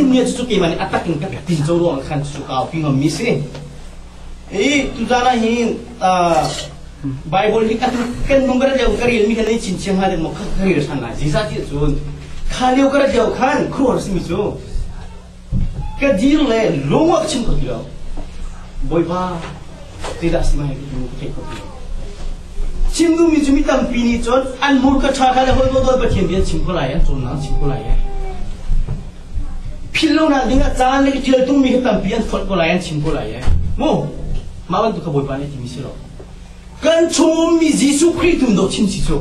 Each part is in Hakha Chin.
Nihin ni cu keimah nih a tak in ka tinco ruang khan cu ka aupi ngammi si. I tuzan ah hin Bible hi atu kan nung ka lio ka rel mi khan chin chiang hnga ding maw ka rel ṭhan lai. Zeicah ti ahcun kha lio ka lio khan khuaruahhar simi cu ka dir le lung ah ka chim kho ti lo. Bawipa zeidah si ma hei ka ti mu ka theih kho ti lo. Chim duhmi cu mi tampi nih cun an hmurka ṭha kha le hawi dawt Pathian bia an chim ko lai, an cawnnak an chim ko lai. Philhlonak ding ah caan le ka ṭial tungmi kha tampi an fonh ko lai, an chim ko lai. Mu, mah bantuk kha Bawipa nih timi si lo. Kan chung ummi Jesuh Khrih tu dawh chim si cu.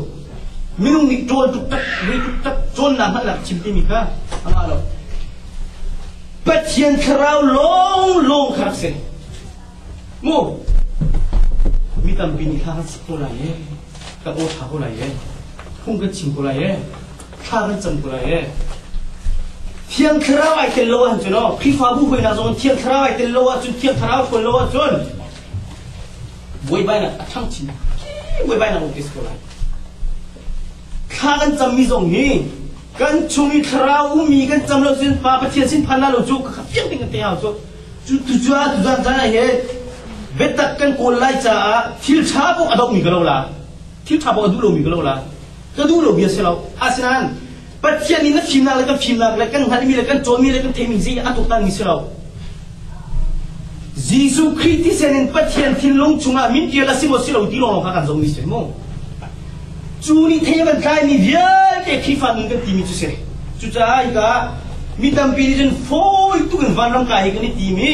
Minung nih ṭawl tuk tak, rei tuk tak, cawnnak hngalhnak chim timi kha a ngah lo. Pathian thlarau lawnglawng kha rak si. Mu, mi tampi nih thla kan sak ko lai e, kan aw ṭha ko lai e, phung kan chim ko lai e, thla kan cam ko lai e. Thiang Thlarau ai tel lo ahcun aw, Khrihfabu huinak zong Thiang Thlarau ai tel lo ahcun, Thiang Thlarau ṭhawn lo ahcun buaibainak a ṭhang chin. Buaibainak um te si ko lai. Thla kan cammi zong hi kan chung i thlarau ummi kan cam lo cun Pa Pathian sin phan la lo cu ka fiang ding kan te hau cu. Cucaah tuzan caan ah hin biatak kan kawl lai caah thil ṭha paoh a dohmi ka lo la. Thil ṭha paoh a duh lomi ka lo la. Ka duh lo bia si lo. Asinain Pathian nih na fimnak le kan fimnak le kan hngalhmi le kan cawnmi le kan theihmi zei a tuaktanmi si lo. Jesuh Khrih thisen in Pathian thinlung chungah min ṭial a si maw si lo ti lawnglawng kha kan zohmi si mu. Cu nih thei a kan tlaimi vialte Khrihfa nun kan timi cu si. Cucaah hika mi tampi nih cun fawi tuk in vanram kai hi kan i tim i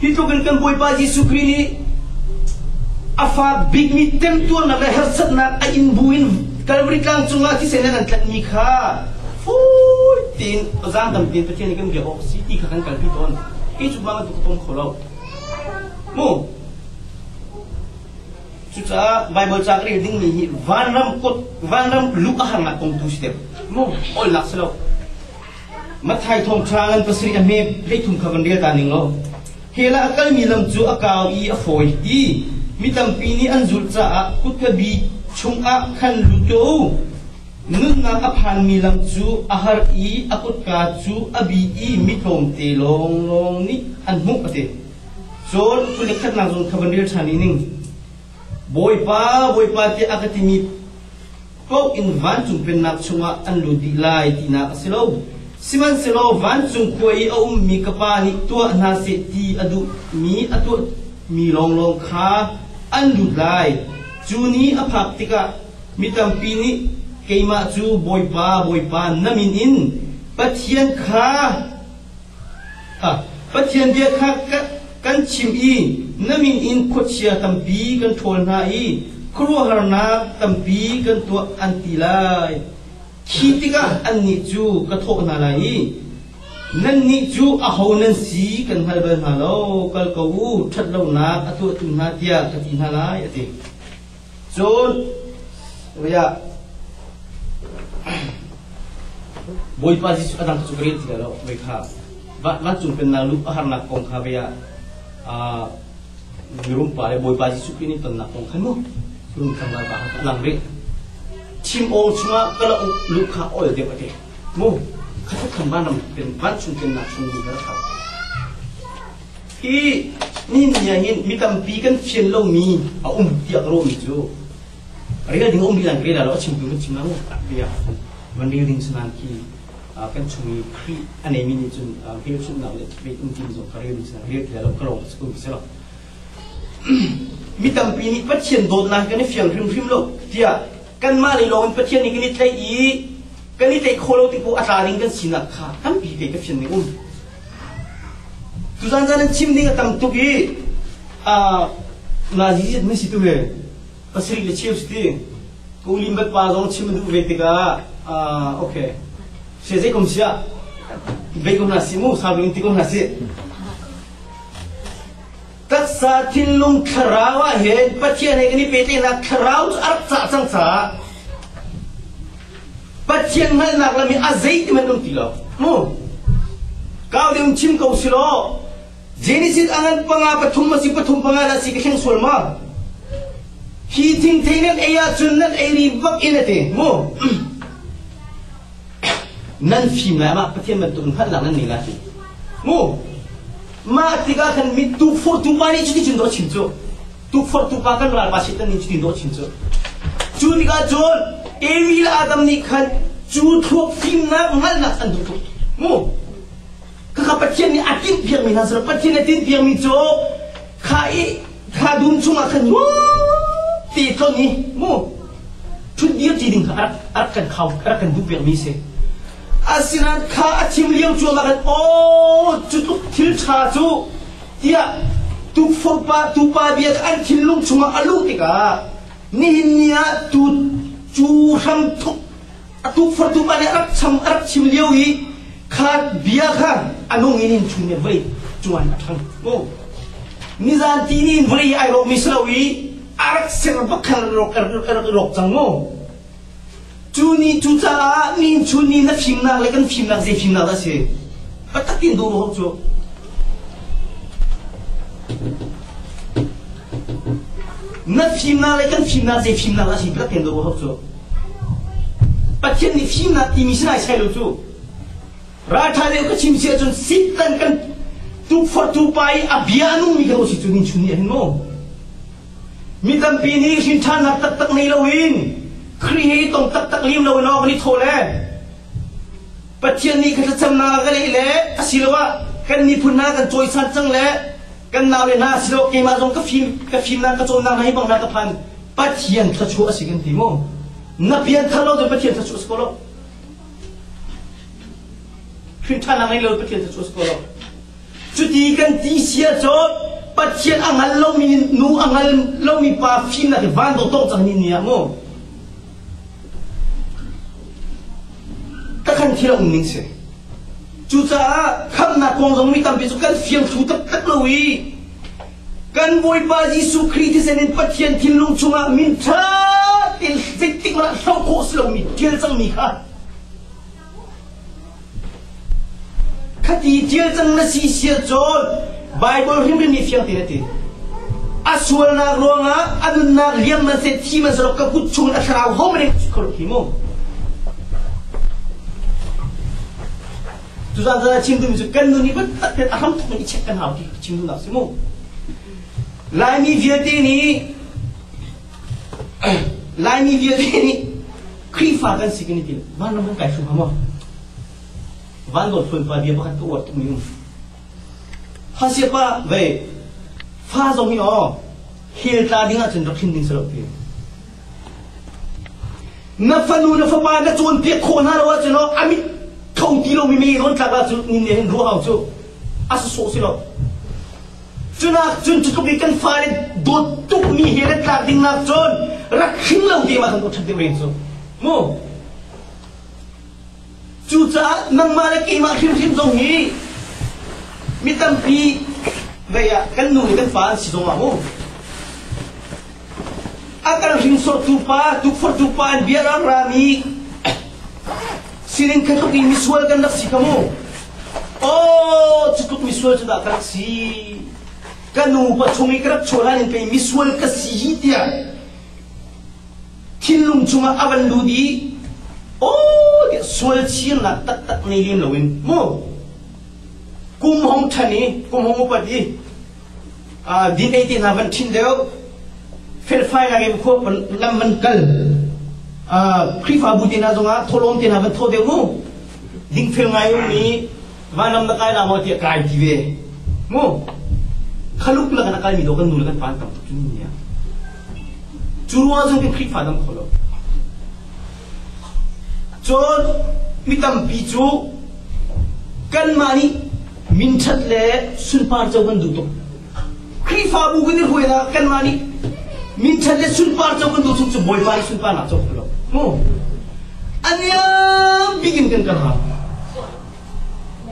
hi tluk in kan Bawipa Jesuh Khrih nih a fak bikmi temtuarnak le harsatnak a in bu in Calvary tlang cungah thisen in an tlanhmi kha fawi tein zaang tampi in Pathian nih kan biak awk a si ti kha kan kalpi tawn. Kei cu bang ka pom kho lo. Mu Cucaah Baibal ca ka rel dingmi hi vanram kut vanram luh a harnak kong tu si deuh. Mu olnak si lo. Matthai thawngṭha ngan pasarih a hme 13 kha van rel ta ning law. Hell ah a kalmi lam cu a kau i a fawi i mi tampi nih an zulh caah kutka bi chungah khan lut tuah u. Nunnak a phanmi lam cu a har i a kutka cu a bi i mi tlawmte lawnglawng nih an hmuh a ti. Cun khualik khatnak zong kha van rel ṭhan i ning. Bawipa, Bawipa tiah a ka timi paoh in vancung pennak chungah an lut dih lai tinak a si lo. Sihmanhsehlaw vancung khua i a ummi ka Pa nih tuah hna seh ti a duhmi a tuahmi lawnglawng kha an lut lai. Cu ni a phak tikah mi tampi nih keimah cu Bawipa, Bawipa, na min in Pathian kha Pathian bia kha kan chim i na min in khuachia tampi kan ṭhawl hna i khuaruahharnak tampi kan tuah an ti lai. Khi tikah annih cu ka thawh hna lai i, Nannih cu aho nan si kan hngal bal hna lo, kal ko u, ṭhatlonak a tuahtu hna tiah ka ti hna lai, a ti. Cun Bawipa Jesuh a dang cu ka rel ti lai lo vei kha vancung pennak luh a harnak kong kha vei ah mirum pa le Bawipa Jesuh Khrih nih tonnak kong khan mu rum tlangval pa kha lang rih thim awng chungah ka la luh kha ol deuh a ti mu kha khan vanram pen vancung pennak chung mi kha Hi nihin ni ah hin mi tampi kan fian lomi a um tiah ka ruahmi cu rel ding a um rih lai rel lo a chimtu kan chim lo tiah van rel ding sanan khi kan chung i Khrih a neimi nih cun hmelchunhnak le vei um timi zong kha rel ding sanan rel ti lo ka lawng ka um si lo mi tampi nih Pathian dawtnak kan i fiang hrimhrim lo tiah kanmah lei lawng in Pathian nih kan i tlaih i kan i tlaih khawh lo tik a tla ding kan sinak kha tampi kei ka fian ning um Tuzan zan an chim ding a tam tuk i nazi zit mun si tu he pasarih le cheu si ti ka ulim bat pa zong chim a duh ve tikah okay se zei kom sia bei kom na si mu sau in ti kom na si taksa thinlung thlarau ah hin Pathian he kan i pehtlaihnak thlarau cu a rak cah cang caah Pathian hngalhnak lam hi a zeiti hmanh um ti lo. Mu. Kau ding chim ko si law Genesis a ngan panga pathum a si pathum panga dah si ka thleng sual ma? Hi thingthei nan ei ahcun nan ei ri bak in a ti. Mu. Nan fim lai amah Pathian bantuk in hngalhnak nan ngei lai ti. Mu mah tikah khan mi tukforhtu pa nih cuti cun dawh chim cu. Tukforhtu pa kan ralpa Satan nih cuti dawh chim cu. Cu tikah cun Evi le Adam nih khan cu thluak fimnak hngalhnak an duh tuk. Mu Khakha Pathian nih a tinhpiakmi hna sila Pathian nih a tinhpiakmi cu kha i kha dum chungah khan te tlon i mu ṭhut dir ṭi ding kha a rak kan khau a rak kan duh piakmi si. Asinain kha a thim lio cuahmah khan aw cu tluk thil ṭha cu tiah tukforhpa tupa bia kha an thinlung chungah a luh tikah nihin ni ah tu cu hram thuk A tukforhtu pa nih a rak cham a rak chim lio i kha bia kha a nung in in chung nih vawlei cungah a ṭhang. Nizan ti ni in vawlei ai rawkmi si lo i a rak ser bak khan a rak rawk cang mu. Cu ni cucaah min chun ni na fimnak le kan fimnak zei fimnak dah si? Taktak tin duh ru cu. Na fimnak le kan fimnak zei fimnak dah si? Taktak tin duh ru cu. Pathian nih fimnak timi si nai sai lo cu. Ralṭha deuh ka chim si ahcun Satan kan tukforhtu pa i a bia a nungmi kan si cu nin chun nih hin mu. Mi tampi nih hrinṭhannak taktak nei loin Khrih he i tong taktak lim loin aw kan i thawh le Pathian nih ka thlacamnak a ka leh le asiloah kan miphun hna kan cawisan cang le kan naule hna asiloah keimah zong ka fim ka fimnak ka cawnnak hna hi bang hna ka phan Pathian thluachuah a si kan ti mu. Na pianthar lo cun Pathian thluachuah a si ko lo. Hrinṭhannak ngei lo Pathian thluachuah a si ko lo. Cuti kan ti si ahcun Pathian a hngal lomi nu a hngal lomi pa fimnak hi van dawh tawk cang ni ni ah mu. Takhan thil a um ning si. Cucaah khamhnak kong zong mi tampi cu kan fiang thlu taktak lo i Kan Bawipa Jesuh Khrih thisen in Pathian thinlung chungah min ṭha tein zeitik hmanh ah hloh khawh si lomi ṭial cangmi kha khati ṭial cang na si si ahcun Baibal hrimhrim nih fiang tein a ti. A sualnak ruangah a nunnak liam man seh thi man seh ka kut chungin a thlarau hohmanh in kho lo hi mu. Tuzaan zan ah chim duhmi cu kan nun hi biatak tein a hramthawk in i check kan hau ti chim duhnak si mu. Laimi vialte nih Laimi vialte nih Khrihfa kan si kan i ti vanram kan kai hrim hnga maw? Van Dawt Hluan pa bia pakhat ka uar tukmi um. Hasiapa ve fa zong hi aw hell tla ding ahcun rak hrin ding si lo ti. Na fanu na fapa na cawnpiak khawh hna lo ahcun a mit kho ti lomi mei rawn tlak ahcun nin nih hin ruah hau cu a sawsawh si lo. Cunak cun cu tluk i kan fale dawt tukmi he nan tlak ding nak cun rak hring lo te ma kan ṭhat deuh ren cu. Mu. Cucaah nangmah le keimah hrimhrim zong hi mi tampi vei ah kan nu le kan pa an si zong ah mu a kan hringsortu pa tukforhtu pa an bia ram rami sining kha tluk in misual kan rak si kha mu aw cu tluk misual cu dah ka rak si ka nu pa chung i ka rak chuah hlan in pei misual ka si hi tiah thinlung chungah a van lut i aw tiah sual chirnak taktak nei lem loin mu kum hong ṭhan i kum hong upat i din ei te hna van ṭhin deuh felfai nak in khua lam van kal Khrihfabu te hna zongah thawhlawm te hna van thaw deuh mu dingfel ngai ummi vanram na kai la maw tiah kai ti ve mu khaluk la kan kai mi do kan nu le kan pa tam tuk cu ni ya cu ruang cun kan Khrihfa dam kho lo cun mi tampi cu kanmah nih minṭhat le sunpar co kan duh tuk Khrihfabu kan i hruainak kanmah nih minṭhat le sunpar co kan duh chung cu Bawipa nih sunparnak co kho lo mu aniam bik in kan kal hau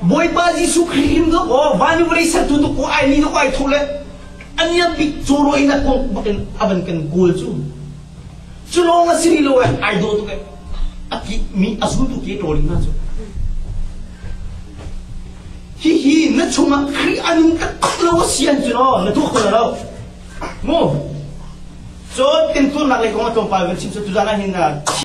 Bawipa Jesuh Khrih in dok aw van i vawlei sertu dok ko ai ni dok ai tho le aniam bik cawraw in a kong bakin avan kan kawl cu cu lawng a si rih lo ai dawh tuk a ki mi a zultu ke ṭawl in hna cu hihi na chungah Khrih a nung taktak lo a si an cu no na tuah kho lo mu cun tinturnak lei kong a tlawmpal van chim cu tuzan ah hin.